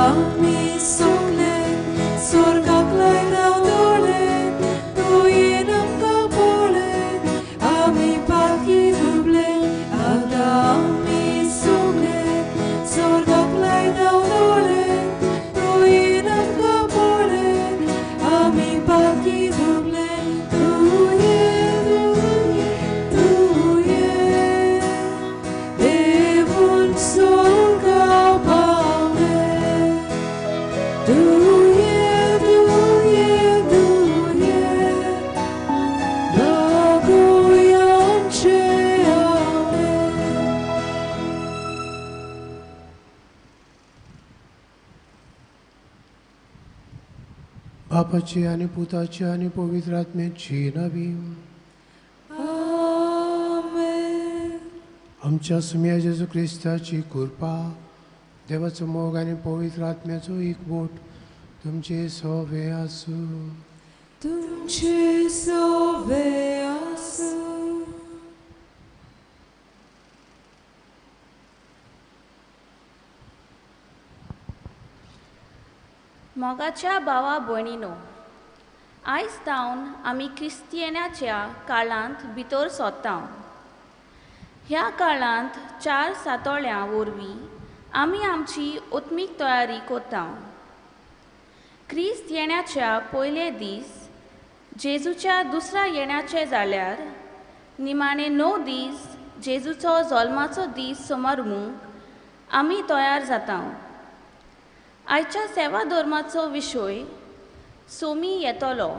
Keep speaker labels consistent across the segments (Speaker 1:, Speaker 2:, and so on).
Speaker 1: आमी सोगले स्वर्गाक लायता दोळे तूं येन आमकां पळय आमी पातकी दुबले आतां आमी सोगले स्वर्गाक लायता दोळे तूं येन आमकां पळय आमी पातकी दुबले तूं ये तूं ये देवून स्वर्गा पावले तूं ये तूं ये तूं ये भागूया आमचें आमेन.
Speaker 2: बापाची आनी पुताची आनी पवित्र आत्म्याची नावी.
Speaker 1: आमेन.
Speaker 2: आमच्या सुम्या जेजू क्रिस्ताची कृपा, देवाचो मोग आनी पवित्र आत्म्याचो एकवट तुमचे सोवे आसूं.
Speaker 1: तुमचे सोवे आसूं.
Speaker 3: मोगाच्या भावा भयणीनो, आयज जावन आमी क्रिस्तियनाच्या काळांत भितर सोदता. ह्या काळांत चार सातोळ्यां वरवीं आमी आमची आत्मीक तयारी करता. क्रिस्त येण्याच्या पयले दीस जेजूच्या दुसऱ्या येण्याचे जाल्यार निमाणे 9 दीस जेजूचो जल्माचो दीस समारंभूंक आमी तयार जाता. आयच्या सेवा धर्माचो विशय सोमी येतलो.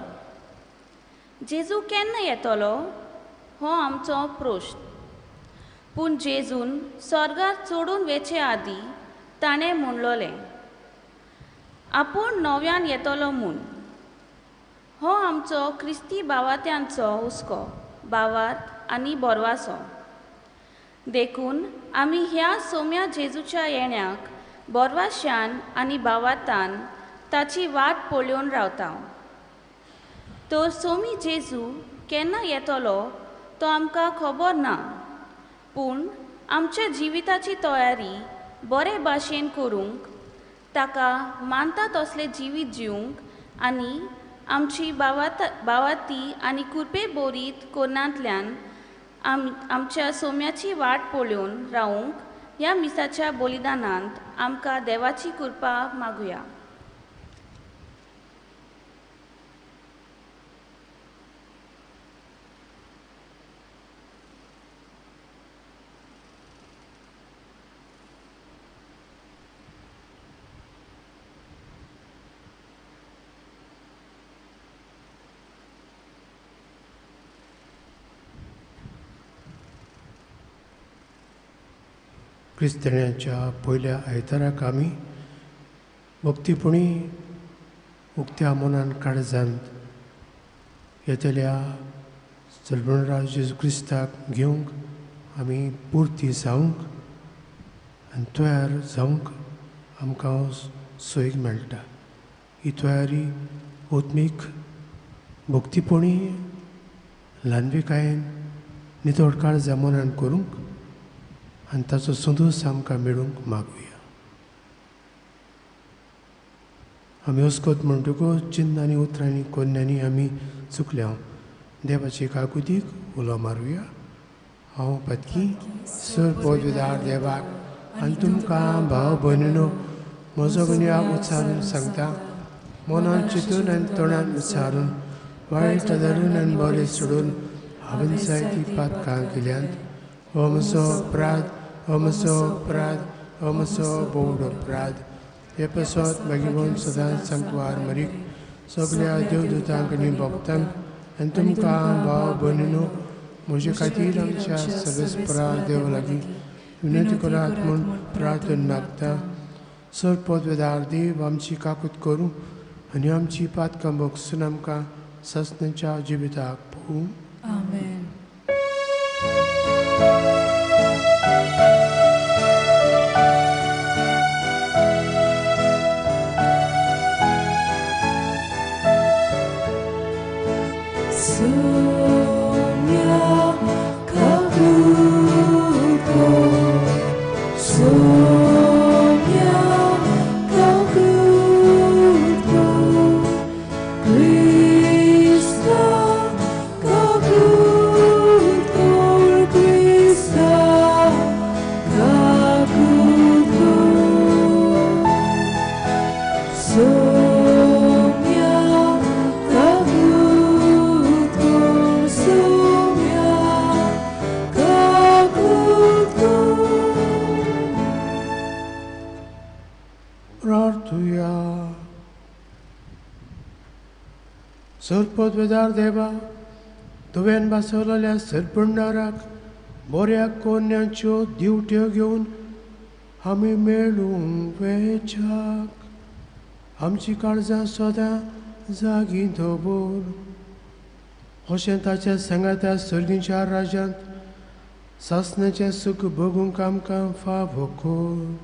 Speaker 3: जेजू केन्ना येतलो हो आमचो प्रश्न. पूण जेजून स्वर्गार चडून वेचे आदीं ताणें म्हणलोलें आपूण नव्यान येतलो म्हूण. हो आमचो क्रिस्ती भावात्यांचो हुस्को, भावार्थ आनी बोरवासो. देखून आमी ह्या सोम्या जेजूच्या येण्याक बोरवाश्यान आनी भावार्थान ताची वाट पळोवन रावता. तर सोमी जेजू केन्ना येतलो तो आमकां खबर ना, पूण आमच्या जिविताची तयारी बरे भाशेन करूंक, ताका मानता तसलें जिवीत जिवंक आनी आमची भावार्थी आनी कृपे बोरीत कोणांतल्यान आमच्या सोम्याची वाट पळोवन रावूंक ह्या मिसाच्या बलिदानांत आमकां देवाची कृपा मागुया.
Speaker 2: क्रिस्तांवाच्या पयल्या आयताराक आमी भक्तीपणी उक्त्या मनान काळजांत येतल्या चलबणराव जेजू क्रिस्ताक घेवंक आमी पुर्ती जावंक आनी तयार जावंक आमकां सोयीक मेळटा. ही तयारी आत्मीक भक्तीपणी ल्हानविकायेन नितळ काळजा मनान करूंक आनी ताचो संदोस आमकां मेळूंक मागुया. आमी अस्कोत म्हणटकूच चिन्नांनी उतरांनी कोन्यांनी आमी चुकल्या. देवाचे काकुतीक उलो मारुया. हांव पातकी सर पदवीदार देवाक आनी तुमकां भाव भयणीनो म्हजो गुन्यांव उच्चारून सांगता. मनान चिंतून आनी तोंडान उच्चारून वायट धरून आनी बरें सोडून हांवें जायतीं पातकां केल्यांत. हो म्हजो अपराध, हो म्हजो अपराध, हो म्हजो भोव अपराध. हे पासत मागीर सदांच सांकवार मरीक सगळ्या देवदूतांक आनी भक्तांक आनी तुमकां भाव भयणीनो म्हजे खातीर आमच्या सर्वेस्परा देवा लागीं विनंती करात म्हूण प्रार्थना मागता. सर पदवेदार देव आमची काकूत करूं आनी आमची पातकां भोगसून आमकां सासणाच्या जिविताक पोवूं.
Speaker 1: आमेन. Sonia Kakuko, Sonia Kakuko. Saumya काकूत कोर, सोम्या काकूत कोर.
Speaker 2: प्रार्थुया. सरपदवेदार देवा, तुवें बसवलेल्या सरपंडाराक बऱ्या कोन्याच्यो दिवट्यो घेवन आमी मेळूंक वेच्याक आमची काळजां सदां जागी दवर. अशें ताच्या सांगाता सर्गीच्या राज्यांत सासणाचें सूख भोगूंक आमकां फावो कर.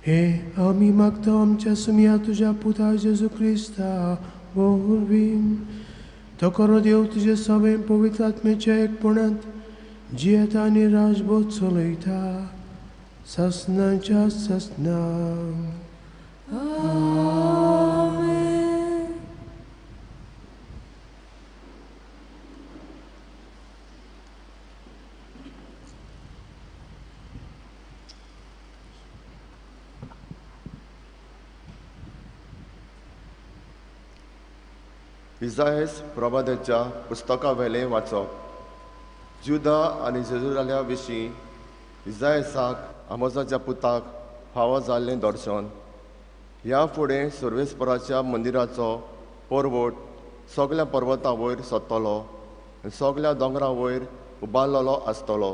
Speaker 2: हे आमी मागता आमच्या सुमया तुज्या पुता जेजू क्रिस्ता वरवीं. तो खरो देव तुजे सगळे पवित्र आत्म्याच्या एकपणांत जियेता आनी राजबोध चलयता सासणाच्या सासणां.
Speaker 1: आमेन.
Speaker 4: इजायस प्रवादाच्या पुस्तकावेलें वाचप. जुदा आनी जेरुजाल्या विशीं इजायसाक आमोजाच्या पुताक फावो जाल्लें दर्शन. ह्या फुडें सर्वेस्पराच्या मंदिराचो पर्वत सगल्या पर्वता वयर सोदतलो आनी सगल्या दोंगरा वयर उबारलेलो आसतलो.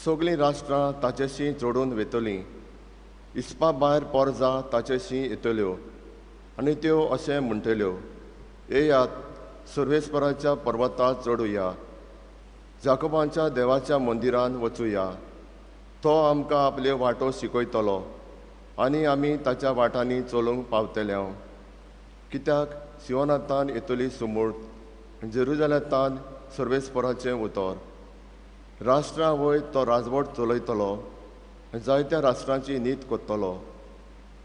Speaker 4: सगळीं राष्ट्रां ताचेशी जोडून वेतलीं, इस्पा भायर पोरजा ताचेशी येतल्यो आनी त्यो अशें म्हणटल्यो, येयात सर्वेस्पराच्या पर्वतार चडुया, जाकोबांच्या देवाच्या मंदिरान वचुया. तो आमकां आपल्यो वाटो शिकयतलो आनी आमी ताच्या वाटांनी चलूंक पावतले. कित्याक सियोनांतान येतली सुमूर्त, जेरुजाल्यांतान सर्वेस्पराचें उतर. राष्ट्रां वयर तो राजवट चलयतलो, जायत्या राष्ट्रांची नीत कोत्तलो.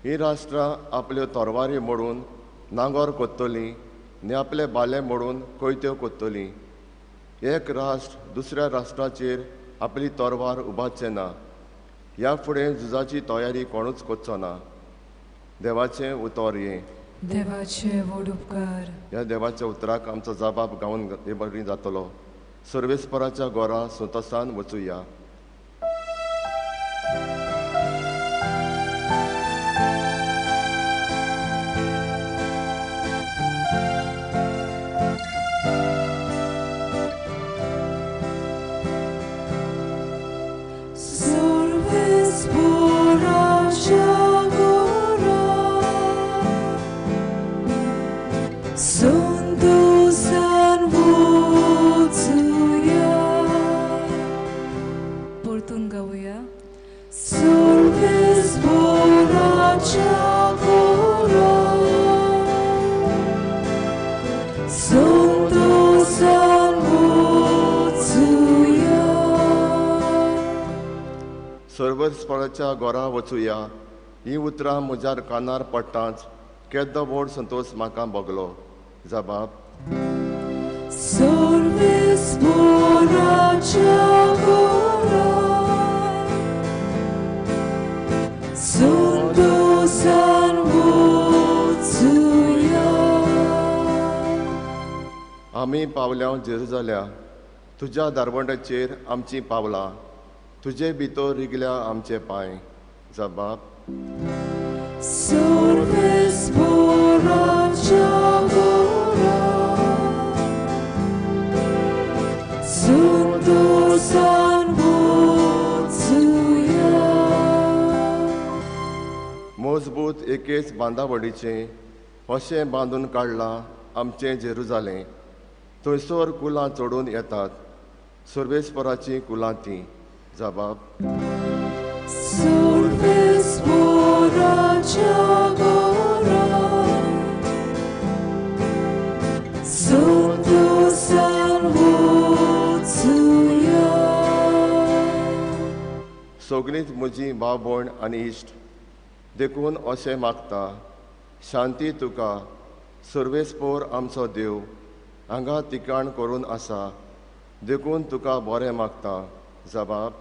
Speaker 4: हीं राष्ट्रां आपल्यो तरवारी मोडून नांगर कोत्तलीं आनी आपले बाले मोडून कोयत्यो कोत्तलीं. एक राष्ट्र दुसऱ्या राष्ट्राचेर आपली तरवार उबारचें ना. ह्या फुडें झुजाची तयारी कोणूच करचो ना. देवाचें उतर हें.
Speaker 1: देवाचे व्हड उपकार.
Speaker 4: ह्या देवाच्या उतराक आमचो जबाब गावन हे बरी जातलो. सर्वेस्पराच्या गोरा संतोसान वचुया.
Speaker 1: सर्वेस्पराच्या गोरा संतोसान वचुया. परतून गावया. सर्वेस्पराच्या गोरा संतोसान वचुया.
Speaker 4: सर्वेस्पराच्या गोरा वचुया हीं उतरां म्हज्या कानार पडटांच केदो व्हड संतोश म्हाका भोगलो. जबाब.
Speaker 1: सर्वेस्पराच्या गोरा संतोसान वचुया.
Speaker 4: आमी पावल्या जेरुजाल्या, तुज्या दारवंटाचेर आमचीं पावलां, तुजे भितर रिगल्या आमचे पांय. जबाब.
Speaker 1: सर्वेस्पराच्या गोरा संतोसान वचुया.
Speaker 4: मजबूत एकेच बांदावळीचें अशें बांदून काडलां आमचें जेरुजालें. थंयसर कुलां चडून येतात, सर्वेस्पराचीं कुलां तीं. जबाब.
Speaker 1: सर्वेस्पराच्या गोरा संतोसान वचुया.
Speaker 4: सगळींच म्हजी भाव भयण आनी इश्ट, देखून अशें मागता, शांती तुका. सर्वेस्पोर आमचो देव हांगा तिकाण करून आसा, देखून तुका बरें मागता. जबाब.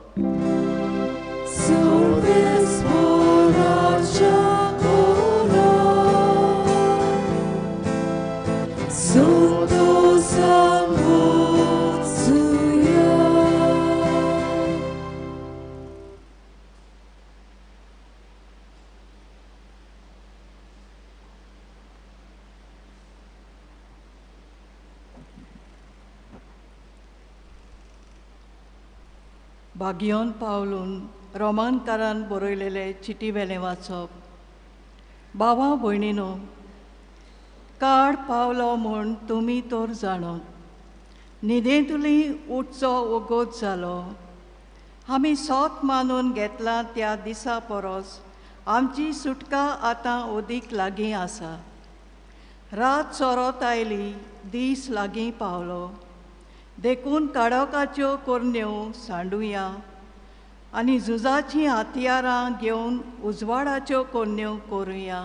Speaker 1: सर्वेस्पराच्या गोरा
Speaker 5: बागियोन पावलून रोमानकारान बरयलेले चिटी वेलें वाचप. बाबा भयणीनो, काळ पावलो म्हूण तुमी तर जाणत, न्हिदेंतुली उठचो वगत जालो. आमी सोत मानून घेतला त्या दिसा परस आमची सुटका आतां अदीक लागीं आसा. रात सोरत आयली, दीस लागीं पावलो. देखून काडोकाच्यो कोरण्यो सांडुया आनी झुजाचीं हत्यारां घेवन उजवाडाच्यो कोरण्यो करुया.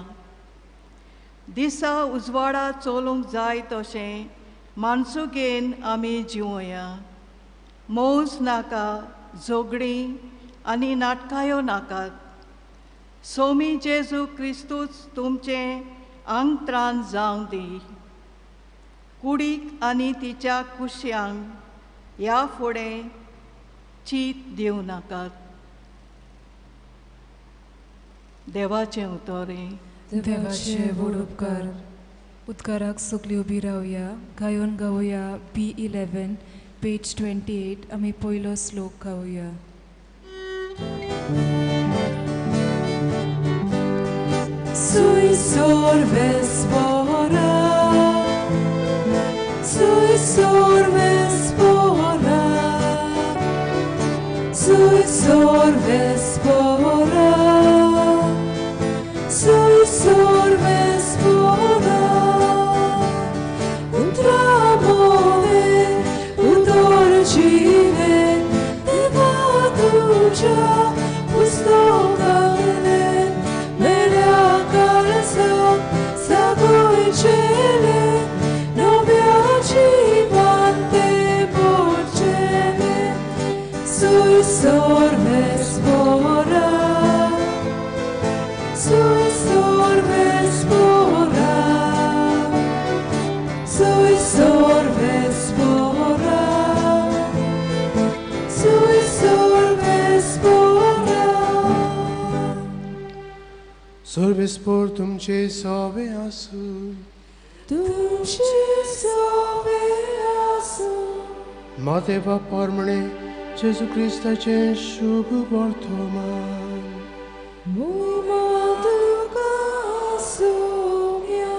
Speaker 5: दिसा उजवाडा चलूंक जाय तशें मानसुगेन आमी जिवया. मौज नाका, झगडीं आनी नाटकायो नाकात. सोमी जेजू क्रिस्तूच तुमचें आंगत्रान जावं दी. कुडीक आनी तिच्या कुश्यांक ह्या फुडें चीत दिवं नाकात. देवाचें उतर.
Speaker 1: देवाचे व्हड उपकार. उदकाराक सगळीं उबी रावया, गायोन गावया B11 page 28. आमी पयलो श्लोक गावया. Sui sorves pora, sui sorves pora, sui sorves pora, sui sorves pora. Un tramone, un dolcine, te vatuccia, pustocane, melea calza, sagoicele, no piaci pante porcele, sui sorves pora, sui sorves pora, sui sorves pora, sui sorves pora.
Speaker 2: Sorvespor तुमचे सोवे आसूं,
Speaker 1: तुमचे सोवे आसूं.
Speaker 2: मातेवा परमणे जेजू क्रिस्ताचें शुभ वर्तमान.
Speaker 1: मोमा तुका आसूंया.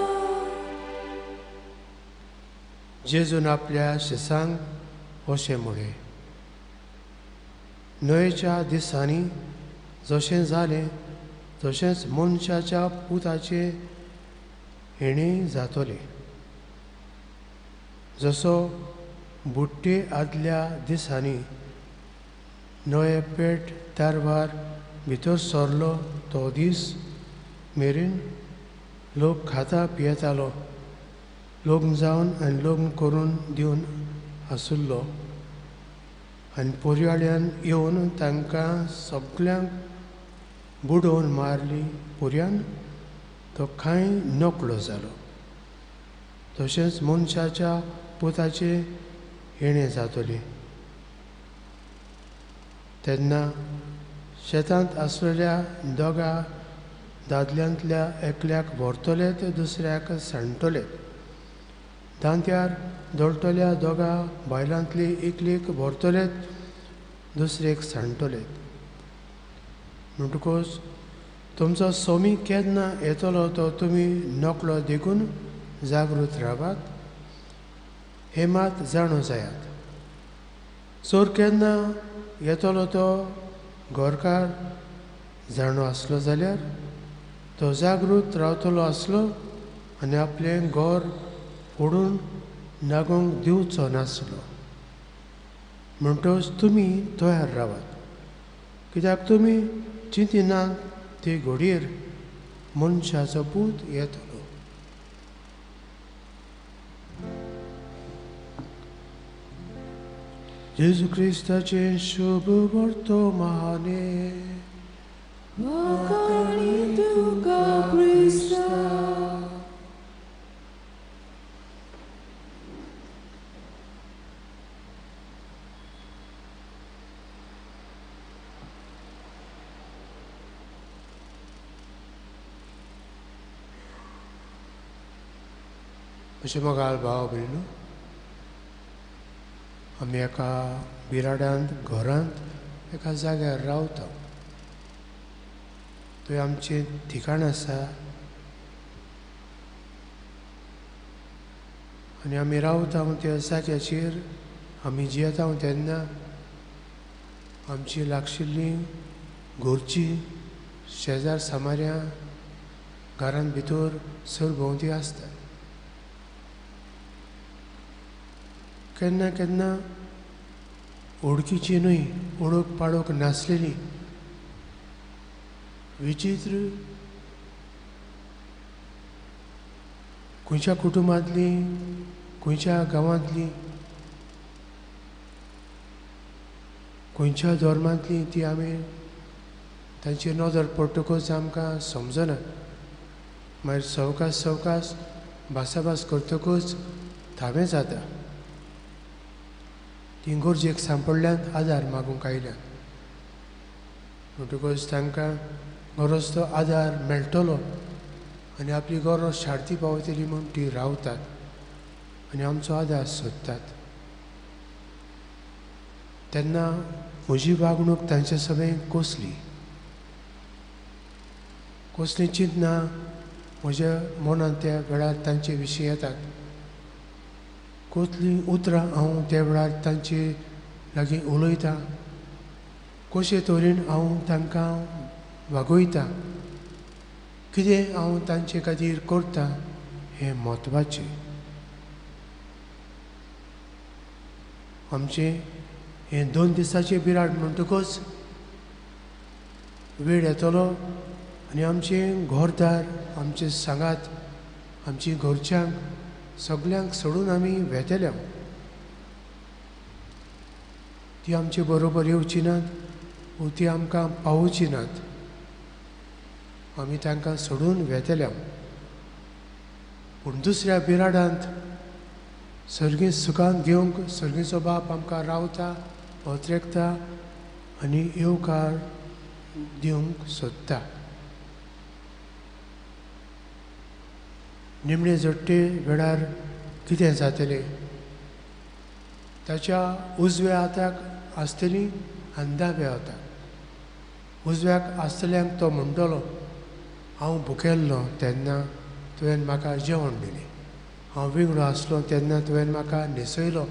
Speaker 2: जेजून आपल्या शिसांक अशें म्हळें, न्हंयच्या दिसांनी जशें जालें तशेंच मनशाच्या पुताचें हेणें जातलें. जसो बुट्टे आदल्या दिसांनी नवे पेट तारवार भितर सरलो तो दीस मेरेन लोक खाता पियेतालो, लग्न जावन आनी लग्न करून दिवन आसुल्लो. आनी पोरयाळ्यान येवन तांकां सगल्यांक बुडोवन मारली. पोरयान तो कांय नकळो जालो. तशेंच मनशाच्या पुताचें येणें जातलें. तेन्ना शेतांत आसलेल्या दोगा दादल्यांतल्या एकल्याक व्हरतले ते दुसऱ्याक सांडटले. दांत्यार दळटल्या दोगा बायलांतली एकलेक व्हरतले दुसरेक सांडटले. म्हणटकूच तुमचो सोमी केन्ना येतलो तो तुमी नकळो, देखून जागृत रावात. हें मात जाणू जायात, चोर केन्ना येतलो तो घरकार जाणो आसलो जाल्यार तो जागृत रावतलो आसलो आनी आपलें घर फोडून नागोवंक दिवचो नासलो. म्हणटकच तुमी तयार रावात, कित्याक तुमी चिंतिनात ते घडयेर मनशाचो पूत येतलो. जेजू क्रिस्ताचें शुभ वर्तमाने.
Speaker 1: वाखाणी तुका क्रिस्ता.
Speaker 2: अशें मोगाळ भाव भयणीनो, आमी एका बिराडांत घरांत एका जाग्यार रावता. थंय आमचें ठिकाण आसा आनी आमी रावता त्या जाग्याचेर आमी जियेता तेन्ना आमची लागशिल्लीं घरचीं शेजार सामाऱ्यां घरांत भितर सरभोंवती आसतात. केन्ना केन्ना ओळखीची न्हय, ओळख पाळख नासलेली विचित्र खंयच्या कुटुंबांतली, खंयच्या गांवांतली, खंयच्या धर्मांतली ती आमी तांची नदर पडटकच आमकां समजना. मागीर सवकास सवकास भासाभास करतकच थावें जाता. तीं गरजेक सांपडल्यात, आदार मागूंक आयल्यात म्हणटकच तांकां गरज तो आदार मेळटलो आनी आपली गरज शार्ती पावतली म्हूण ती रावतात आनी आमचो आदार सोदतात. तेन्ना म्हजी वागणूक तांचे सगळें कसली कसली चिंतना म्हज्या मनांत त्या वेळार तांचे विशीं येतात, कसलीं उतरां हांव त्या वेळार तांचे लागीं उलयतां, कशे तरेन हांव तांकां वागयतां, कितें हांव तांचे खातीर करतां हें म्हत्वाचें. आमचें हें 2 दिसाचें बिराड म्हणटकच वेळ येतलो आनी आमचें घरदार, आमचे सांगात, आमची घरच्यांक सगल्यांक सोडून आमी वेतले. ती आमचे बरोबर येवची नात वो ती आमकां पावोवची नात, आमी तांकां सोडून वेतले. पूण दुसऱ्या बिराडांत सर्गी सुखान घेवंक सर्गीचो बाप आमकां रावता, ओतरेकता आनी येवकार दिवंक सोदता. निमणे जोडटे वेळार कितें जातलें? ताच्या उजव्या हाताक आसतली आनी दाव्या हाताक. उजव्याक आसतल्यांक तो म्हणटलो, हांव भुकेल्लो तेन्ना तुवें म्हाका जेवण दिलें, हांव विंगडो आसलो तेन्ना तुवें म्हाका न्हेसयलो,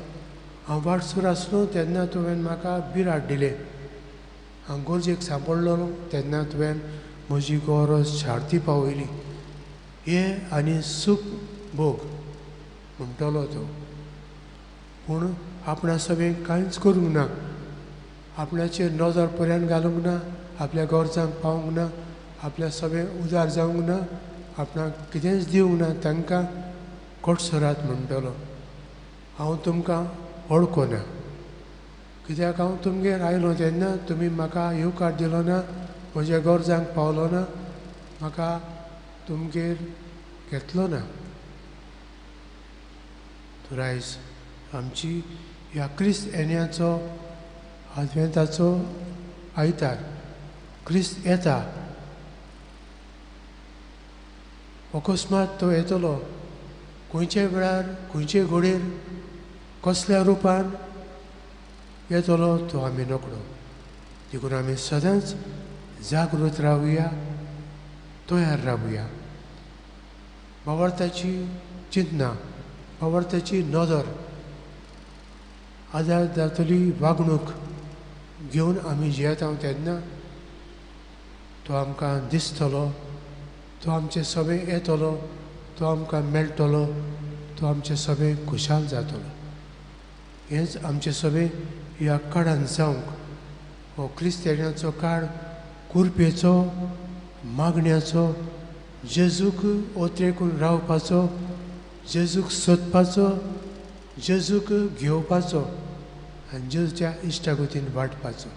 Speaker 2: हांव वाटसूर आसलो तेन्ना तुवें म्हाका बिराड दिलें, हांव गरजेक सांपडलो तेन्ना तुवें म्हजी गरज शार्ती पावयली. हे आनी सूख भोग म्हणटलो तो. पूण आपणा सगळें कांयच करूंक ना, आपणाचेर नदर पर्यंत घालूंक ना, आपल्या गरजांक पावूंक ना, आपल्या सगळें उदार जावंक ना, आपणाक कितेंच दिवंक ना, तांकां कोटसरात म्हणटलो, हांव तुमकां वळखना, कित्याक हांव तुमगेर आयलो तेन्ना तुमी म्हाका येवकार दिलो ना, म्हज्या गरजांक पावलो ना, म्हाका तुमगेर घेतलो ना. तर आयज आमची ह्या क्रिस्त येण्याचो आदवेंताचो आयतार, क्रिस्त येता, अकस्मात तो येतलो, खंयच्या वेळार खंयचे घडयेर कसल्या रुपान येतलो तो आमी नकळो. देखून आमी सदांच जागृत रावया, तयार रावया. भावार्थाची चिंतना, भावार्थाची नदर, आदार जातली वागणूक घेवन आमी जियेता तेन्ना तो आमकां दिसतलो, तो आमचे सभें येतलो, तो आमकां मेळटलो, तो आमचे सभें खुशाल जातलो. हेंच आमचे सभें ह्या काळान जावंक हो क्रिस्तेण्याचो काळ कुरपेचो, मागण्याचो, जेजूक ओतरेकून रावपाचो, जेजूक सोदपाचो, जेजूक घेवपाचो आनी जेजूच्या इश्टागतीन वाडपाचो.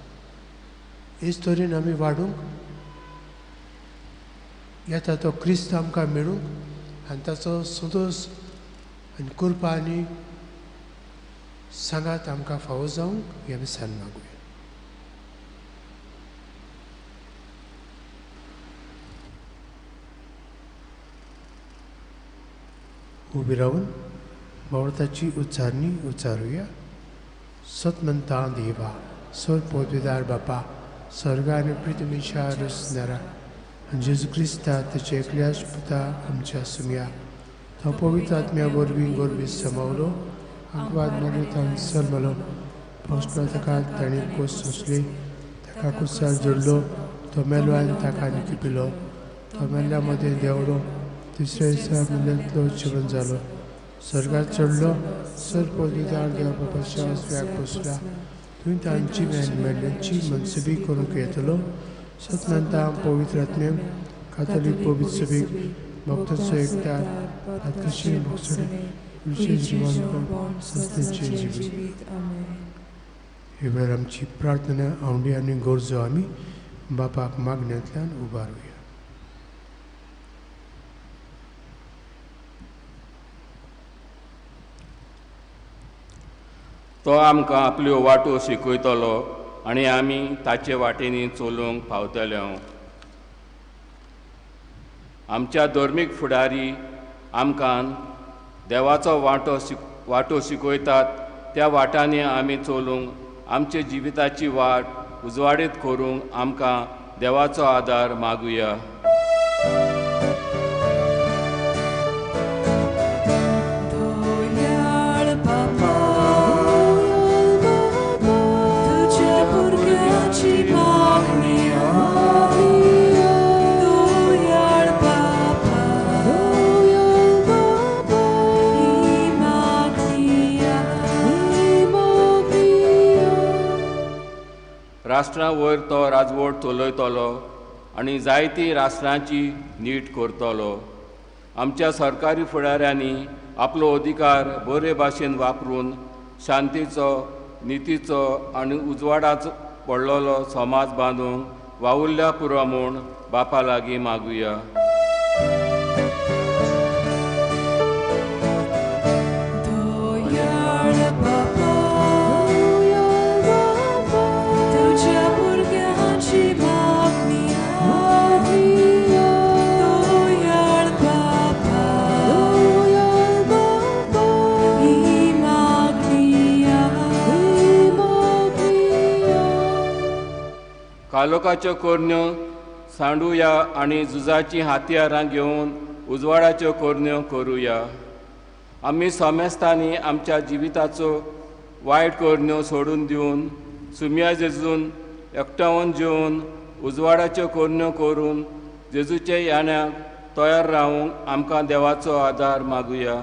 Speaker 2: हेच तरेन आमी वाडूंक येता तो क्रिस्त आमकां मेळूंक आनी ताचो संतोश आनी कृपा आनी सांगात आमकां फावो जावंक हें आमी सान मागुया. उबी रावन भावार्थाची उच्चारणी उच्चारुया. सत म्हणटा देवा. सोर पोदवेदार बापा स्वर्ग आनी पृथ्वीच्या रचणारा आनी जेजू क्रिस्ता तेच्या एकल्याच पुता आमच्या सुमया तो पवित्र आत्म्या वरवीं गोरवी समावलो आंकवाद मरेतान सलमलो पोस्टलो ताका ताणें कोस सोंसली ताका कुसार जोडलो तो मेलो आनी ताका निकिपिलो तो मेल्ल्या मदें देंवलो तिसऱ्या दिसा मेल्ल्यांतलो जिवन जालो स्वर्गात चडलो सर पवित्र देवा बापाच्या उजव्याक बसला थंय तांची आनी मेल्ल्यांची मनसुबी करूंक येतलो सतनंता पवित्र आत्म्याक कातोलीक पवित्र सभेक भक्तांचो एकठार आत्मशी भोगसणे कुडीचें जिवनपण संस्थेचें जिवीत. हे वेळार आमची प्रार्थना आवडी आनी गरजो आमी बापाक मागण्यांतल्यान उबारुया.
Speaker 6: तो आमकां आपल्यो वाटो शिकयतलो आनी आमी ताचे वाटेनी चलूंक पावतले. आमच्या धर्मीक फुडारी आमकां देवाचो वांटो शिकयतात त्या वाटांनी आमी चलूंक आमच्या जिविताची वाट उजवाडीत करूंक आमकां देवाचो आदार मागुया. राष्ट्रां वयर तो राजवट चलयतलो आनी जायती राष्ट्रांची नीट करतलो. आमच्या सरकारी फुडाऱ्यांनी आपलो अधिकार बरे भाशेन वापरून शांतीचो नितीचो आनी उजवाडाचो पडलेलो समाज बांदूंक वावुरल्या पुरो म्हूण बापा लागीं मागुया. कालोकाच्यो कोरण्यो सांडुया आनी झुजाचीं हातयारां घेवन उजवाडाच्यो कोरण्यो करुया. आमी समेस्तांनी आमच्या जिविताचो वायट कोरण्यो सोडून दिवन सुमया जेजून एकठावन जेवन उजवाडाच्यो कोरण्यो करून जेजूचे याण्याक तयार रावूंक आमकां देवाचो आदार मागुया.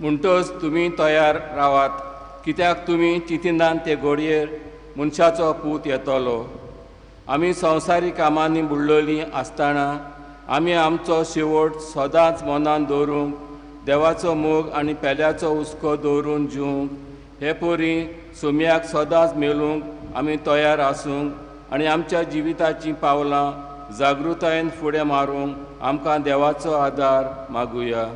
Speaker 6: म्हणटच तुमी तयार रावात कित्याक तुमी चिंतिनात ते घडयेर मनशाचो पूत येतलो. आमी संवसारीक कामांनी बुडलेलीं आसतना आमी आमचो शेवट सदांच मनान दवरूंक देवाचो मोग आनी पेल्याचो हुस्को दवरून जिवंक हे परी सोम्याक सदांच मेळूंक आमी तयार आसूंक आनी आमच्या जिविताचीं पावलां जागृतायेन फुडें मारूंक आमकां देवाचो आदार मागुया.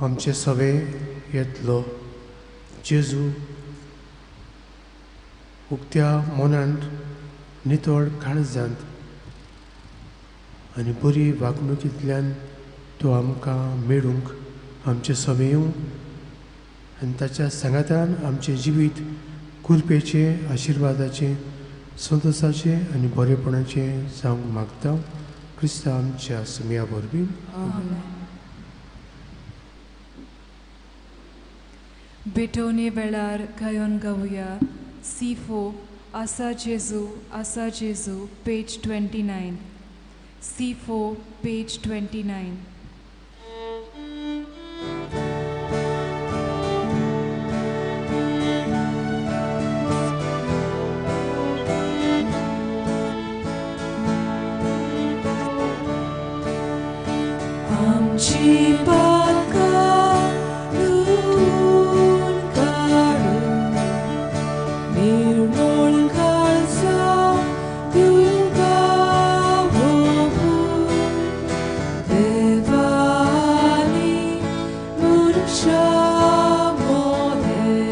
Speaker 2: आमचे सवे येतलो जेजू उक्त्या मनांत नितळ काळजांत आनी बरी वागणुकींतल्यान तो आमकां मेळूंक आमचे सवे येवं आनी ताच्या सांगातान आमचें जिवीत कृपेचें आशिर्वादाचें संतोशाचें आनी बरेपणाचें जावंक मागता. क्रिस्ता आमच्या सुमया वरवीं.
Speaker 1: भेटवणे वेळार गायन गावया C4 आसा जेजू आसा जेजू पेज 29 C4 page 29. निर्मळ काळजा तुका ओंपून देवानी मनशा मोदें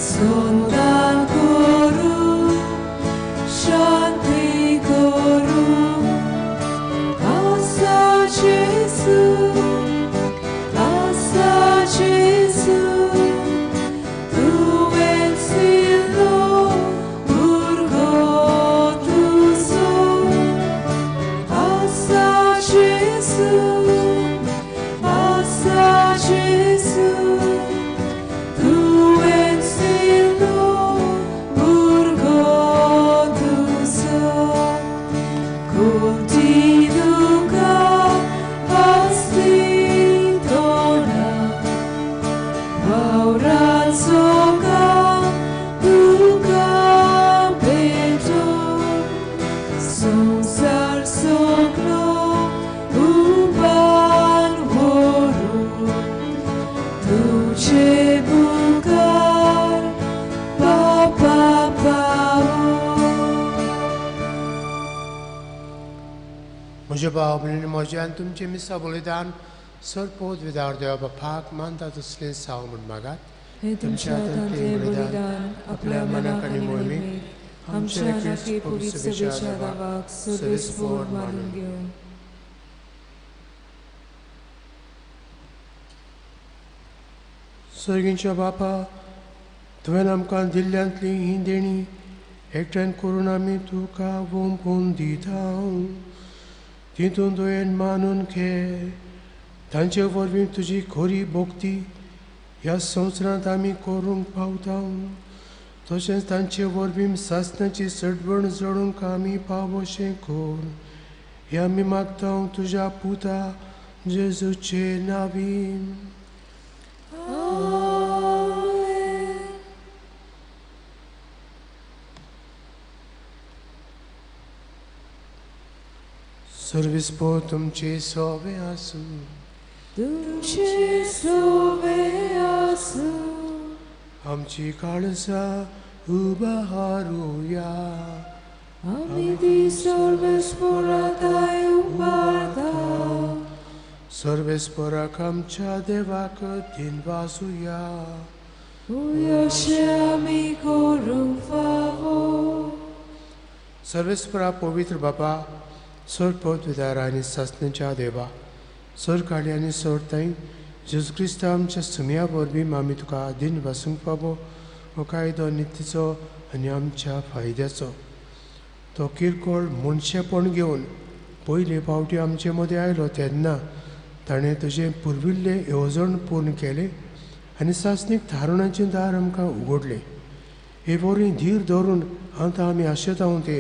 Speaker 1: सोंदान करूं शांती करूं आसा जेजू आसा जेजू तुवें दिलो भुरगो तुजो आसा जेजू आसा जेजू तुवें दिलो भुरगो तुजो Continuca pastitona, Maurazzoca duca peto, Sonsar soclo uban voru, Duce bucar pa pa pa.
Speaker 2: म्हज्या भाव भयणींनी म्हजें आनी तुमचें मिसां बलिदान सरपोत विदार देवा बापाक मानता तसलें साव म्हूण मागात.
Speaker 1: हे तुमच्या हातांतलें बलिदान आपल्या मनाक आनी मोहिमेक आमच्या नाकी पवित्र सभेच्या दावाक सर्वेस्पोर मानून घेवं.
Speaker 2: सर्गींच्या बापा, तुवें आमकां दिल्ल्यांतली ही देणी एकठांय करून आमी तुका वोंपून दिता. तितून तुवें मानून घे, तांचे वरवीं तुजी खरी भक्ती ह्या संवसारांत आमी करूंक पावता. तशेंच तांचे वरवीं सासणाची सडवण जडूंक आमी पावोशें कर. हें आमी मागता तुज्या पुता जेजूचे नांवीन. सर्वीस पो तुमचे सोवे आसूं.
Speaker 1: तुमचे सोवे आसूं.
Speaker 2: आमची काळजां उबारुया.
Speaker 1: आमी ती सर्वेस्पोराताय उबारता.
Speaker 2: सर्वेस्पोराक आमच्या देवाक दिनवासुया.
Speaker 1: अशें आमी करूंक फावो.
Speaker 2: सर्वेस्पोरा पवित्र बाबा, सर पवित्र आनी सासणाच्या देवा, सर काळी आनी सर ताई जेजू क्रिस्ता आमच्या सुमया वरवीं आमी तुका दिन वासूंक फावो हो कायदो नितीचो आनी आमच्या फायद्याचो. तो किरकोळ मनशेपण घेवन पयले फावटी आमचे मदें आयलो तेन्ना ताणें तुजें पुर्विल्लें येवजण पूर्ण केलें आनी सासणीक थारणाचें दार आमकां उगडलें. हे वरवीं धीर धरून आतां आमी आशेता ते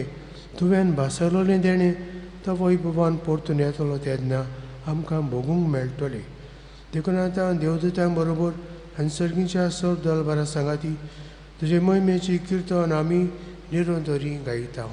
Speaker 2: तुवें भासलोलें देणें तो वैभवान परतून येतलो तेन्ना आमकां भोगूंक मेळटलें. देखून आतां देवदूतां बरोबर आनी सर्गीच्या सब दलबारा सांगाती तुजे मोहिमेची किर्तन आमी निरंतरी गायता.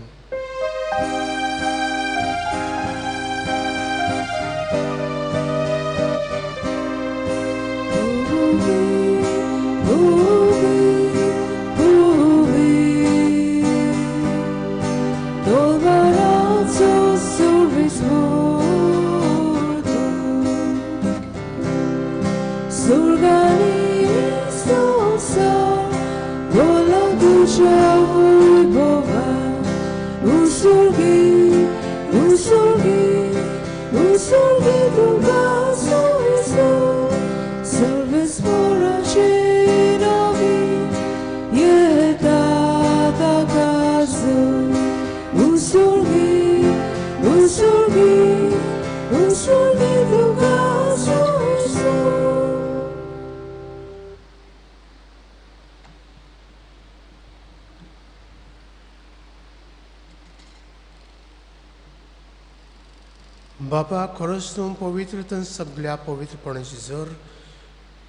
Speaker 2: बाबा, खरोच तूं पवित्रतन सगळ्या पवित्रपणाची जर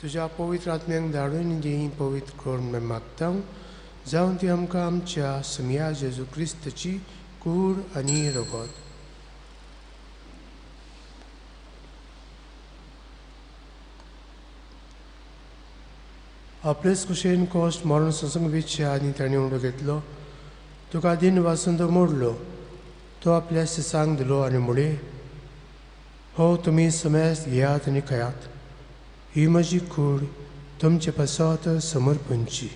Speaker 2: तुज्या पवित्र आत्म्यांक धाडून दी पवित्र करून मागता, जावन ती आमकां आमच्या सुमया जेजू क्रिस्ताची कूड आनी रगत. आपलेच कुशेन कोश्ट मरण सोसूंक विच्छे आनी ताणें उंडो घेतलो. तुका दिन वासून तो मोडलो. तो आपल्या शिसांक दिलो आनी मुळे, हो तुमी समेस्त घेयात आनी खायात. ही म्हजी कूड तुमचे पासत समर्पणची.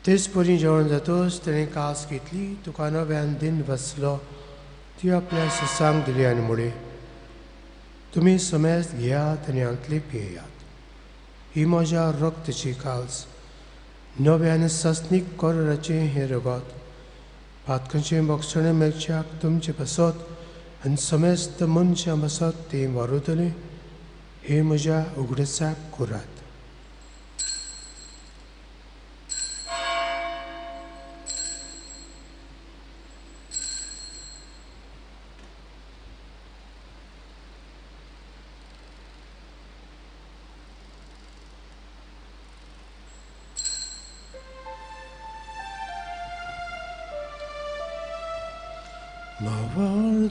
Speaker 2: तेच परी जेवण जातच ताणें कास घेतली. तुका नव्यान दिन बसलो. ती आपल्या शिसांक दिली आनी मुळे, तुमी समेस्त घेयात आनी हांतली पियेयात. ही म्हज्या रक्तची काल्स, नव्यान सस्नीक कराराचें हें रगत. पातकांचें बक्षणें मेळच्याक तुमचे पासत आनी समेस्त मनशां पासत तें वारवतलें. हें म्हज्या उगडसाक करात.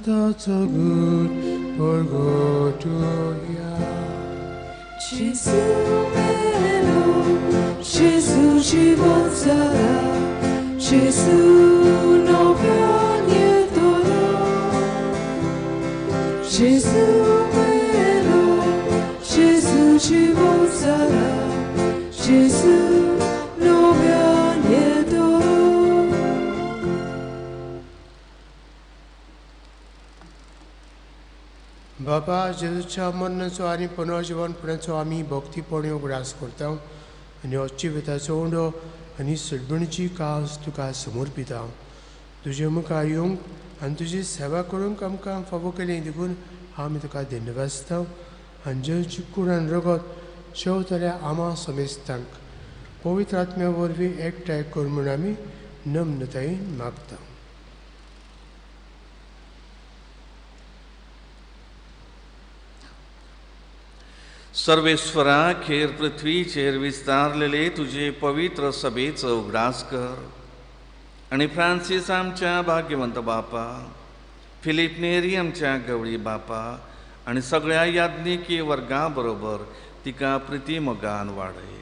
Speaker 2: That's a good for go to ya.
Speaker 1: Gesù melo, Gesù život zala, Gesù novianie tolo. Gesù melo, Gesù život zala, Gesù novianie tolo.
Speaker 2: बाबा जेजूच्या मरणाचो आनी पुनर्जिवनपणाचो आमी भक्तीपणी उगडास करता आनी हो जिविताचो उंडो आनी सडबणीची कास तुका समर्पिता. तुजे मुखार येवंक आनी तुजी सेवा करूंक आमकां फावो केली देखून आमी तुका धन्यवाद दिता. आनी जेजूची कूड आनी रगत शेवतल्या आमा समेस्तांक पवित्र आत्म्या वरवीं एकठांय कर म्हूण आमी नम्रतायेन मागता.
Speaker 7: सर्वेश्वरा, खेर पृथ्वीचेर विस्तारलेले तुजे पवित्र सभेचो उगडास कर आनी फ्रांसीस आमच्या भाग्यवंत बापा, फिलीप नेरी आमच्या गवळी बापा आनी सगळ्या याज्ञिकी वर्गा बरोबर तिका प्रिती मोगान वाडय.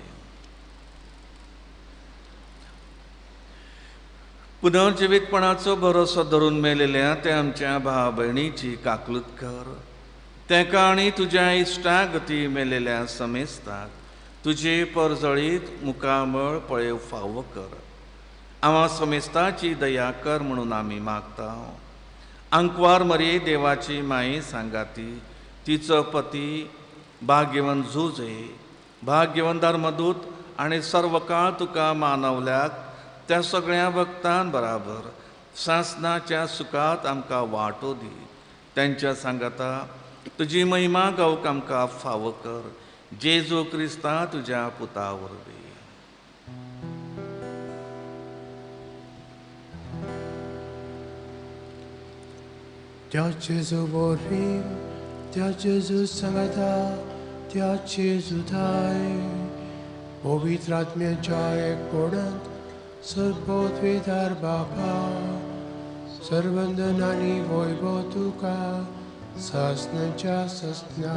Speaker 7: पुनर्जिवीतपणाचो भरोसो धरून मेलेल्या त्या आमच्या भाव भयणीची काकलूत कर. तेका आनी तुज्या इश्टागती मेलेल्या समेस्ताक तुजे परजळीत मुखामळ पळय फावो कर. आमा समेस्ताची दया कर म्हणून आमी मागता. आंकवार मरे देवाची माये सांगाती तिचो पती भाग्यवंत झुजे, भाग्यवंत धर्मदूत आनी सर्व काळ तुका मानवल्याक त्या सगळ्या भक्तां बराबर सासनाच्या सुखात आमकां वांटो दी. तेंच्या सांगाता तुजी महिमा गावंक आमकां फावो कर. जेजू क्रिस्ता तुज्या पुता वरवीं.
Speaker 2: त्या जेजू वरवीं, त्या जेजू सांगाता, त्या जेजू थाय पवित्र आत्म्याच्या एकपणांत सर्वोत्विदार बापा, सर्वंदन आनी वैभव तुका सासनाच्या सासना.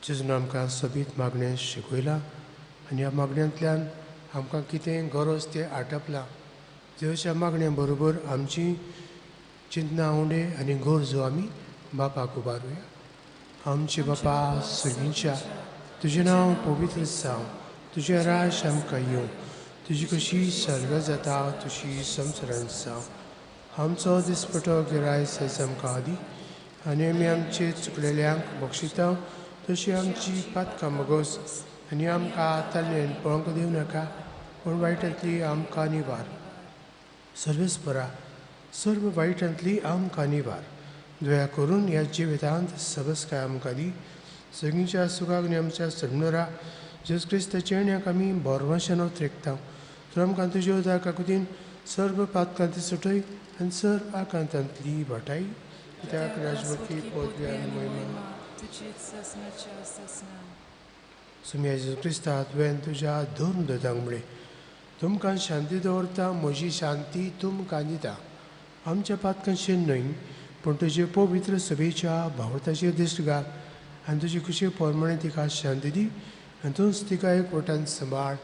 Speaker 2: जेजून आमकां सोबीत मागणें शिकयलां आनी ह्या मागण्यांतल्यान आमकां कितें गरज तें आटपलां. जेजूच्या मागण्या बरोबर आमची चिंतना उंडे आनी गरजो आमी बापाक उबारुया. आमचे बापा सगळींच्या, तुजें नांव पवित्र जावं, तुजें राज आमकां येवं, तुजी कशी सर्ग जाता तशी संवसारांत जावं. आमचो दिसपटो गिराय सयज आमकां आदी आनी आमी आमचे चुकलेल्यांक बक्षिता तशी आमची पातकां मगोस आनी आमकां ताल्ल्यान पळोवंक दिवं नाका, पूण वायटांतली आमकां निवार. सर्वेस्परा, सर्व वायटांतली आमकां निवार. दया करून ह्या जिवितांत सबसकाय आमकां दी. सगळींच्या सुखाक आनी आमच्या सरनोरा जेजू क्रिस्ताच्या ण्याक आमी बोरवाशान त्रेकता. तर आमकां तुज्या उदार काकुतीन सर्व पातकांती सुटय आनी सर्व आकांतांतली वाटाय. कित्याक राजवटी पदवी आनी महिमा सुम्या जेजू क्रिस्ता, तुवें तुज्या धर्म दोतांक म्हळें, तुमकां शांती दवरता, म्हजी शांती तुमकां दिता. आमच्या पातकांचेर न्हय, पूण तुजे पवित्र सभेच्या भावताचेर दिश्ट घाल आनी तुजे खुशी प्रमाणे तिका शांती दी आनी तूंच तिका एक वटान सांबाळ,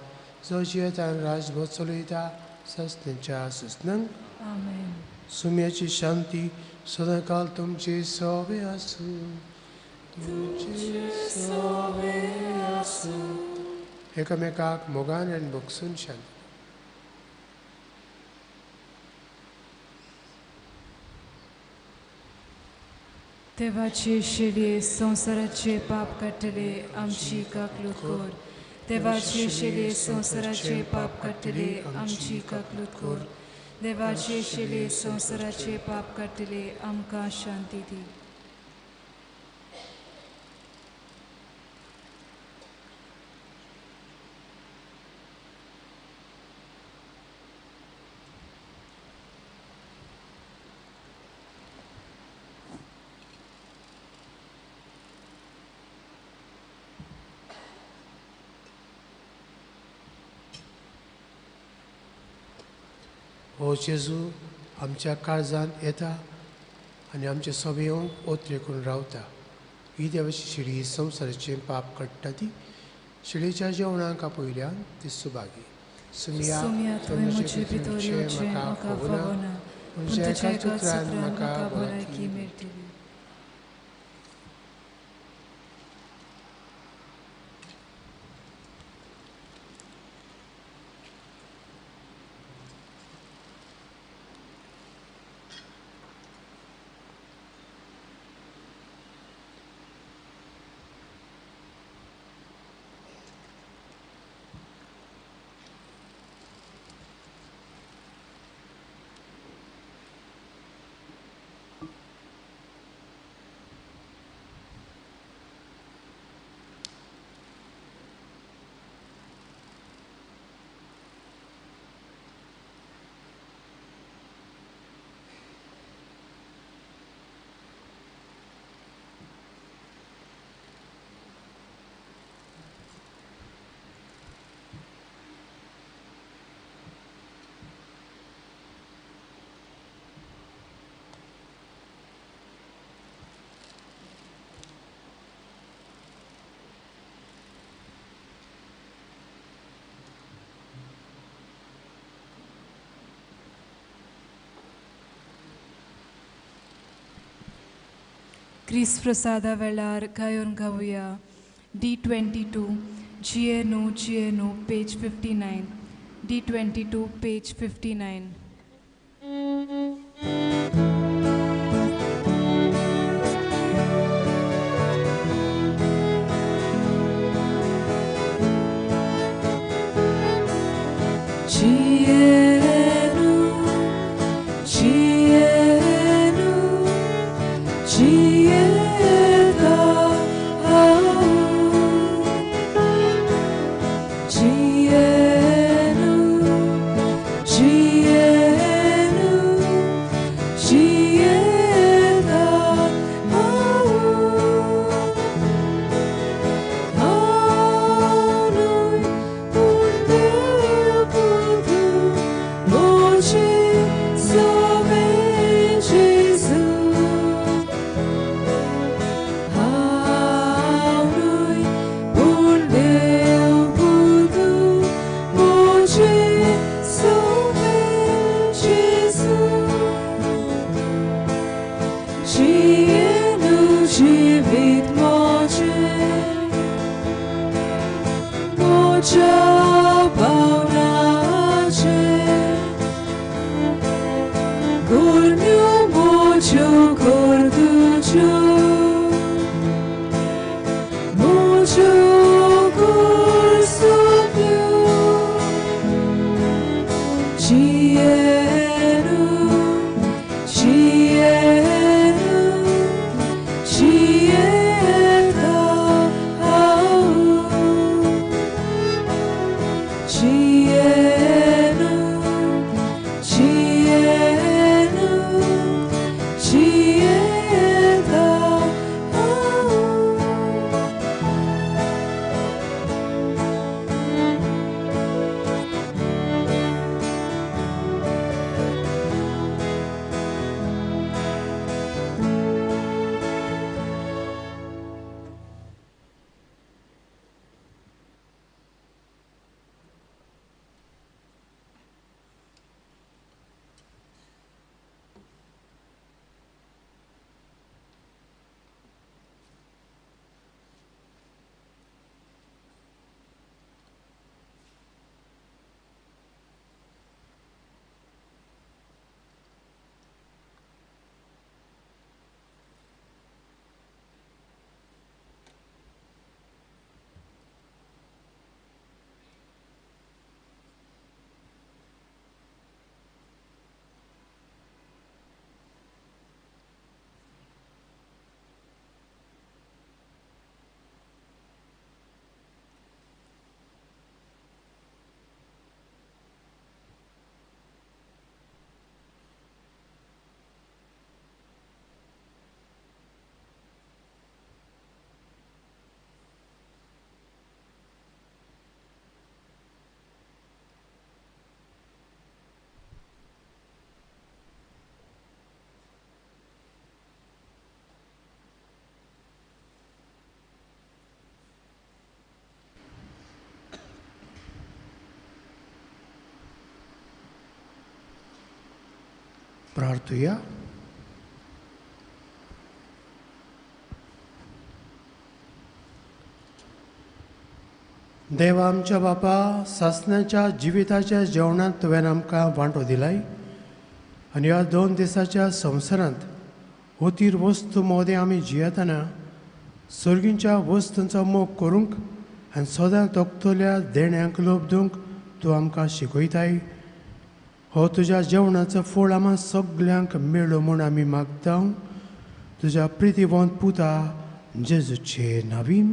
Speaker 2: जो जियेता राजभर चलयता सस्तेंच्या सुसनांक. सुम्याची शांती सदांकाल तुमचे सोबे आसूं, तुमचे सोबे आसूं. एकामेकाक मोगान आनी भोगसून शांती.
Speaker 1: देवाचे शेलये संवसाराचे पाप काडटले आमची काकलूत कर. देवाचे शेलये संवसाराचे पाप काडटले आमची काकलूत कर. देवाचे शेलये संवसाराचे पाप काडटले आमकां शांती दी.
Speaker 2: हो जेजू आमच्या काळजांत येता आनी आमचे सोबे येवंक ओतरे करून रावता. ही देवाची शिडी संवसाराचें पाप काडटा ती शिडयेच्या जेवणाक आपयल्यान ती सुभागी. सुमिया,
Speaker 1: तुवें म्हजे भितर येवचें म्हाका फावना, पूण तुज्या एकाच उतरान म्हाका भलायकी मेळटली. क्रिस्त प्रसादा वेळार गायोन गावया D22 जियेनु जियेनु पेज 59 D22 page 59. जियेनु जियेनु जियेता जियेनु जियेनु जियेता जीवित मोजे मोजा भावनाचे गुरन्यू मोजो कर तुझो मोजो कर Cielu, cielu, cieta au. Cielu, cielu, cieta au.
Speaker 2: प्रार्थुया. देवा आमच्या बापा, सासणाच्या जिविताच्या जेवणांत तुवें आमकां वांटो दिलाय आनी ह्या 2 दिसाच्या संवसारांत होतीर वस्तू मोदें आमी जियेतना सर्गींच्या वस्तूंचो मोग करूंक आनी सदां तोखतल्या देण्यांक लोभ दिवंक तूं आमकां शिकयताय. हो तुज्या जेवणाचो फोळ आमा सगल्यांक मेळो म्हूण आमी मागता तुज्या प्रितीवंत पुता जेजूचे नावीन,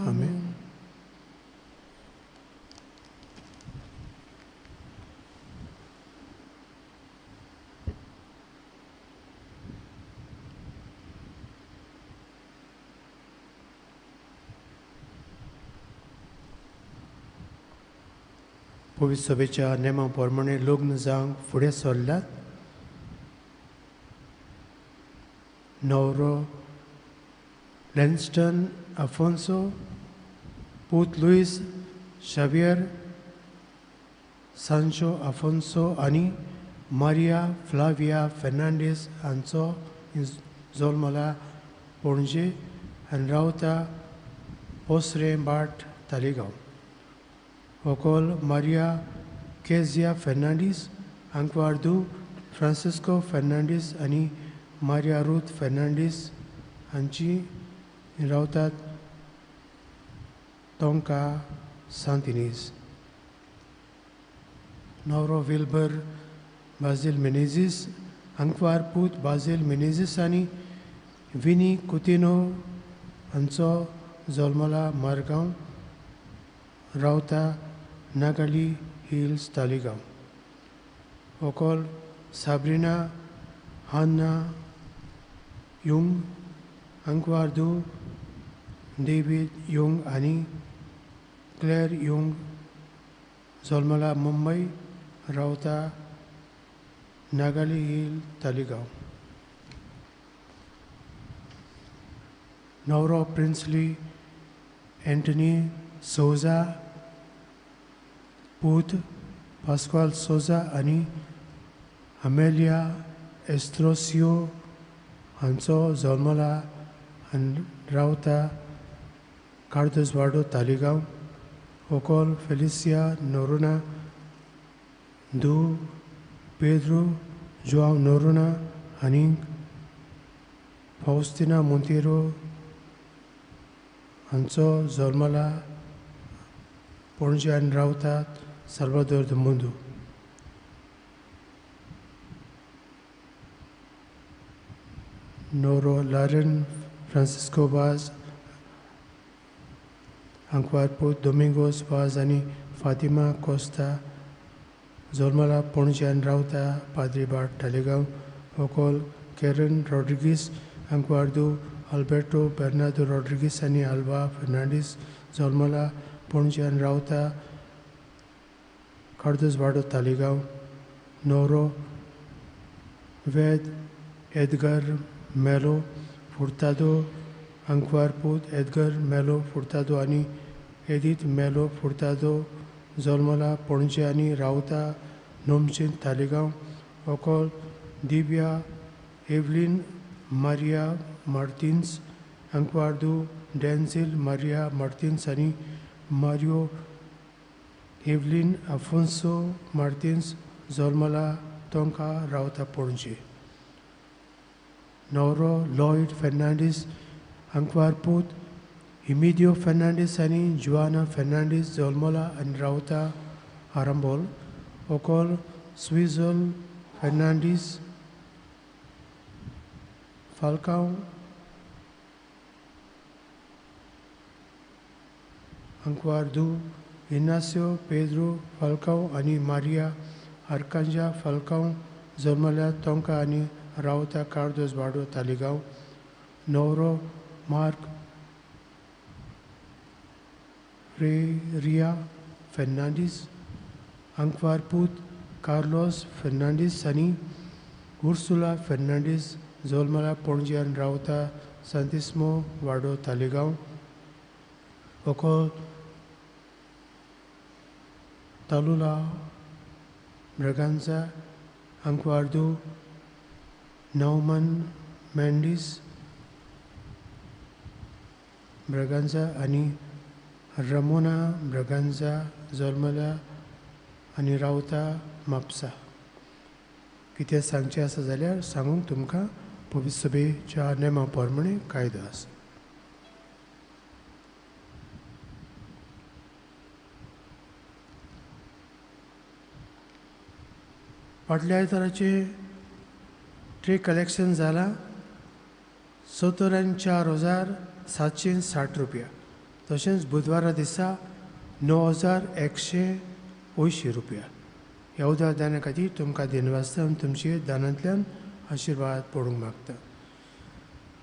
Speaker 2: आमेन. पवित्र सभेच्या नेमा प्रमाणे लग्न जावंक फुडें सरल्यात. नवरो लॅन्स्टन आफोन्सो, पूत लुईस शावियर सांचो आफोन्सो आनी मारिया फ्लाविया फेर्नांडीस हांचो जल्मला पणजे आनी रावता पोसरें बाट तालिगांव. होकोल मारिया केजिया फेर्नांडीस, आंकवार्दू फ्रांसिस्को फेर्नांडीस आनी मारिया रूथ फेर्नांडीस हांची रावतात तोंका सांतिनीज. नवरो विल्बर बाजील मिनेझीस, आंकवार पूत बाजील मिनेझीस आनी विनी कुतिनो हांचो जल्मला मारगांव, रावता नागाली हिल्स तालिगांव. होकोल साब्रिना हान्ना युंग, आंकवार्दू डेवीड युंग आनी क्लेर युंग जल्मला मुंबय, रावता नागाली हिल तालिगांव. नवरो प्रिन्सली एंटनी सोजा, पूत पास्क्वाल सोजा आनी अमेलिया एस्त्रोसियो हांचो जल्मला आनी रावता कार्दोजवाडो तालिगांव. होकोल फेलिसिया नोरुना, दू पेद्रो जुआंव नोरुना आनी फावस्तिना मोंतेरो हांचो जल्मला पणजे आनी रावतात साल्वादोर the मुंदू. नोरो लारेन फ्रांसिस्को वाज आंकवारपूत दोमिंगोस वाज आनी फातिमा कोस्ता जोलमला पणजे रावता पाद्री बाट तालिगांव होकोल कॅरन रॉड्रिगीस आंकवारदू अल्बर्टो बेर्नादो रॉड्रिगीस आनी अल्वा फर्नांडीस जोलमला पणजे रावता कार्दोज वाडो तालिगांव नोरो वेद एदगर मेलो फुर्तादो आंकवारपूत एदगर मेलो फुर्तादो आनी एदीत मेलो फुर्तादो जोलमला पणजे आनी रावता नोमचेन Taleigao ओकोल Divya aeolian Maria Martins आंकवारदू डॅन्झील Maria Martins आनी मारियो एवलीन आफोन्सो मार्टिन्स जोलमला तोंका रावता पणजे नवरो लॉयड फेर्नांडीस आंकवारपूत इमिदियो फेर्नांडीस आनी जुआना फेर्नांडीस जोलमोला आनी रावता आरंबोल ओकोल स्विझल फेर्नांडीस फाल्कांव आंकवारदू इनास्यो पेद्रो फाल्कांव आनी मारिया आरकांजा फाल्कांव जल्मल्या तोंका आनी रावता कार्दोज वाडो तालिगांव नवरो मार्क फ्रेरिया फेर्नांडीस आंकवारपूत कार्लोस फेर्नांडीस आनी उर्सुला फेर्नांडीस जोलमला पणजे आनी रावता सांतिस्मो वाडो तालिगांव ओकोल तालुला ब्रगांजा आंकवारदू नवमन मेंडीस ब्रगांजा आनी रमोना ब्रगांजा जोलमला आनी रावता म्हापसा. कितें सांगचें आसा जाल्यार सांगूंक तुमकां पवित्र सभेच्या नेमा प्रमाणे कायदो आसा. फाटल्या आयताराचें ट्रे कलेक्शन जालां 74,760 रुपया. तशेंच बुधवारा दिसा 9,180 रुपया. ह्या उदार दाना खातीर तुमकां दिनवासता आनी तुमचे दानांतल्यान आशिर्वाद पडूंक मागता.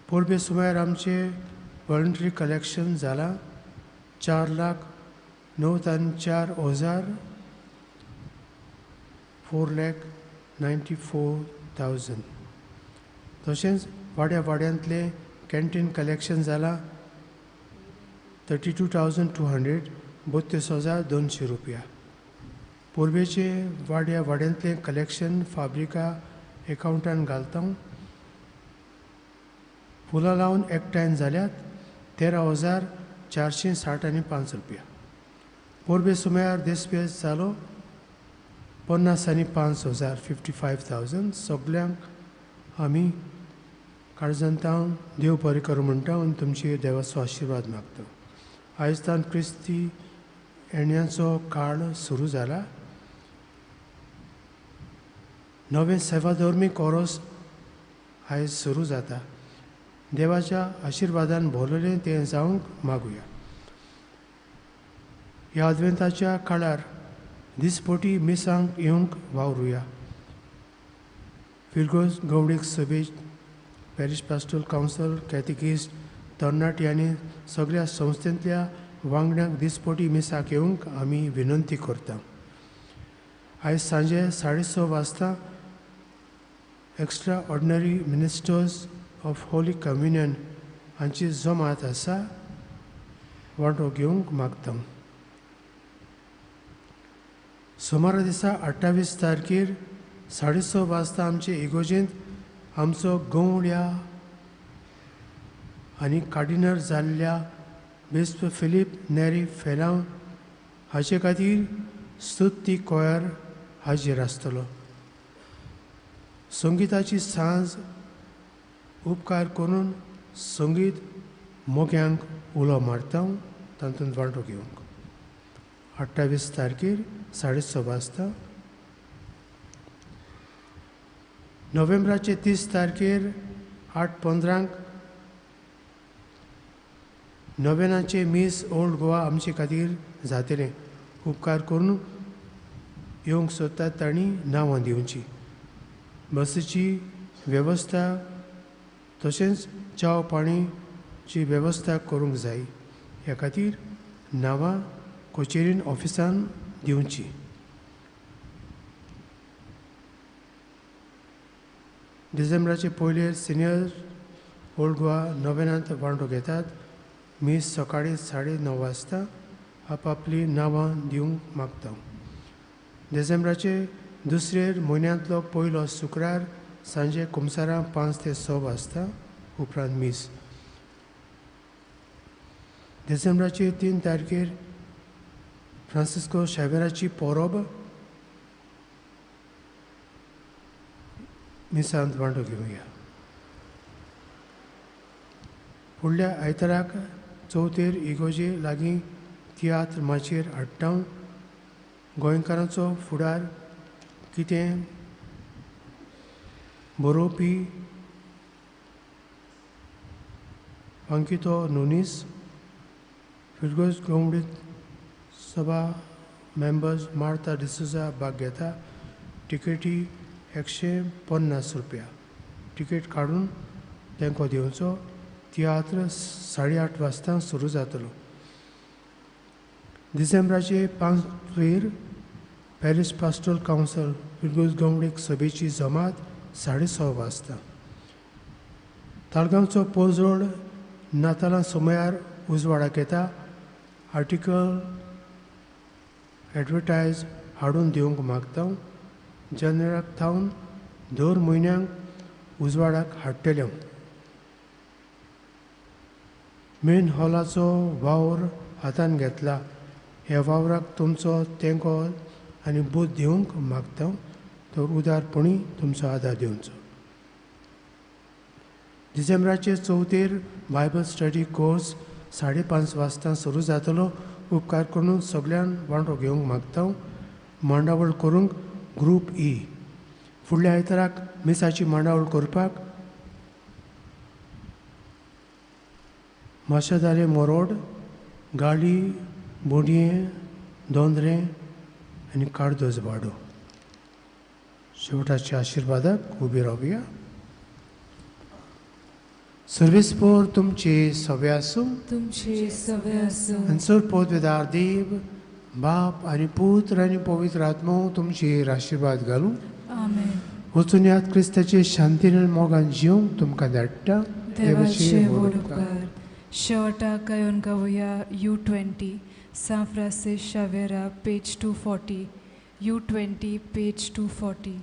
Speaker 2: परबे सुमार आमचें वॉलंटरी कलेक्शन जालां 4,94,000 4,94,000. तशेंच वाड्या वाड्यांतलें कॅन्टीन कलेक्शन जालां 32,200 32,200 रुपया. परबेचे वाड्या वाड्यांतलें कलेक्शन फाब्रिका एकावंटान घालता. फुलां लावन एकठांय जाल्यात 13,460.05 रुपया. परबे सुमार देसपेस जालो 55,000 55,000. सगल्यांक आमी काळजांतावन देव बरें करूं म्हणटा आनी तुमचे देवाचो आशिर्वाद मागता. आयज तान क्रिस्ती येण्याचो काळ सुरू जाला. नवें सेवाधर्मी कोरोस आयज सुरू जाता. देवाच्या आशिर्वादान भरलें तें जावंक मागुया. ह्या आदवेंताच्या काळार दिसपटी मिसांक येवंक वावरुया. फिरगोज गवडीक सभे पॅरीश पास्टोल कावन्सिल कॅथेकिस्ट तरणाटी आनी सगळ्या संस्थेंतल्या वांगड्यांक दिसपटी मिसाक येवंक आमी विनंती करता. आयज सांजे 6:30 वाजता extraordinary ministers of holy communion हांची जमात आसा. वांटो घेवंक मागता. सोमारा दिसा 28 तारखेर 6:30 वाजता आमचे इगोजेंत आमचो गवळ्या आनी कार्डिनल जाल्ल्या बिस्प फिलीप नेरी फेलांव हाचे खातीर स्तुती कोयर हाजीर आसतलो. संगिताची सांज उपकार करून संगीत मोग्यांक उलो मारता तातूंत वांटो घेवंक. 28 तारखेर 6:30 वाजता. नोव्हेंबराचे 30 तारखेर 8:15 नोवेनाचे मीस ओल्ड गोवा आमचे खातीर जातलें. उपकार करून येवंक सोदतात तांणी नांवां दिवची. बसीची वेवस्था तशेंच च्याव पाणीची वेवस्था करूंक जाय. ह्या खातीर नांवां कचेरीन ऑफिसान दिवची. डिसेंबराचे पयले सिनियर ओल्ड गोवा नोवेनांत वांटो घेतात. मीस सकाळी 9:30 वाजता. आपापली नांवां दिवंक मागता. डिसेंबराचे दुसरे म्हयन्यांतलो पयलो शुक्रार सांजे कुमसारां 5 ते 6 वाजता. उपरांत मीस. डिसेंबराचे 3 तारखेर फ्रांसिस्को शावेराची परब. मिसांत वांटो घेवया. फुडल्या आयताराक चवथेर इगोजे लागीं तियात्र माचयेर हाडटा. गोंयकारांचो फुडार कितें बरोवपी अंकितो नुनीस, फिरगोज गोमडीत सभा मेंबर्स मार्ता डिसोजा भाग घेता. टिकेटी 150 रुपया. टिकेट काडून तेंको दिवचो. तियात्र 8:30 वाजता सुरू जातलो. डिसेंबराचे 5 पॅरीस पास्टोरल कावन्सिल फिरगोज गवडीक सभेची जमात 6:30 वाजता. ताळगांवचो पोजोड नातालां समयार उजवाडाक येता. आर्टिकल एडवर्टायज हाडून दिवंक मागता. जानेराक थावन दर म्हयन्याक उजवाडाक हाडटले. मेन हॉलाचो वावर हातान घेतला. ह्या वावराक तुमचो तेंको आनी बूद दिवंक मागता. तर उदारपणी तुमचो आदार दिवचो. डिसेंबराचे 4 बायबल स्टडी कोर्स 5:30 वाजता सुरू जातलो. उपकार करून सगळ्यांक वांटो घेवंक मागता. मांडावळ करूंक ग्रूप ई. फुडल्या आयताराक मिसाची मांडावळ करपाक माशादारे मोरोड, गाळी, बोडये, दोंदरे आनी कार्दोज वाडो. शेवटाच्या आशिर्वादाक उबी रावया. सर्वेस्पोर तुमचे सवे आसूं.
Speaker 1: तुमचे सवे आसूं.
Speaker 2: आनी सर पोतवेदार देव बाप आनी पुत्र आनी पवित्र आत्मो तुमचेर आशिर्वाद घालूं.
Speaker 1: आमेन.
Speaker 2: वचून याद क्रिस्ताचे शांतीन आनी मोगान जिवंक तुमकां धाडटा.
Speaker 1: देवाचे व्हड उपकार. शेवटाक गायोन गावया U20 San Francis Xaviera page 240. U20 page 240.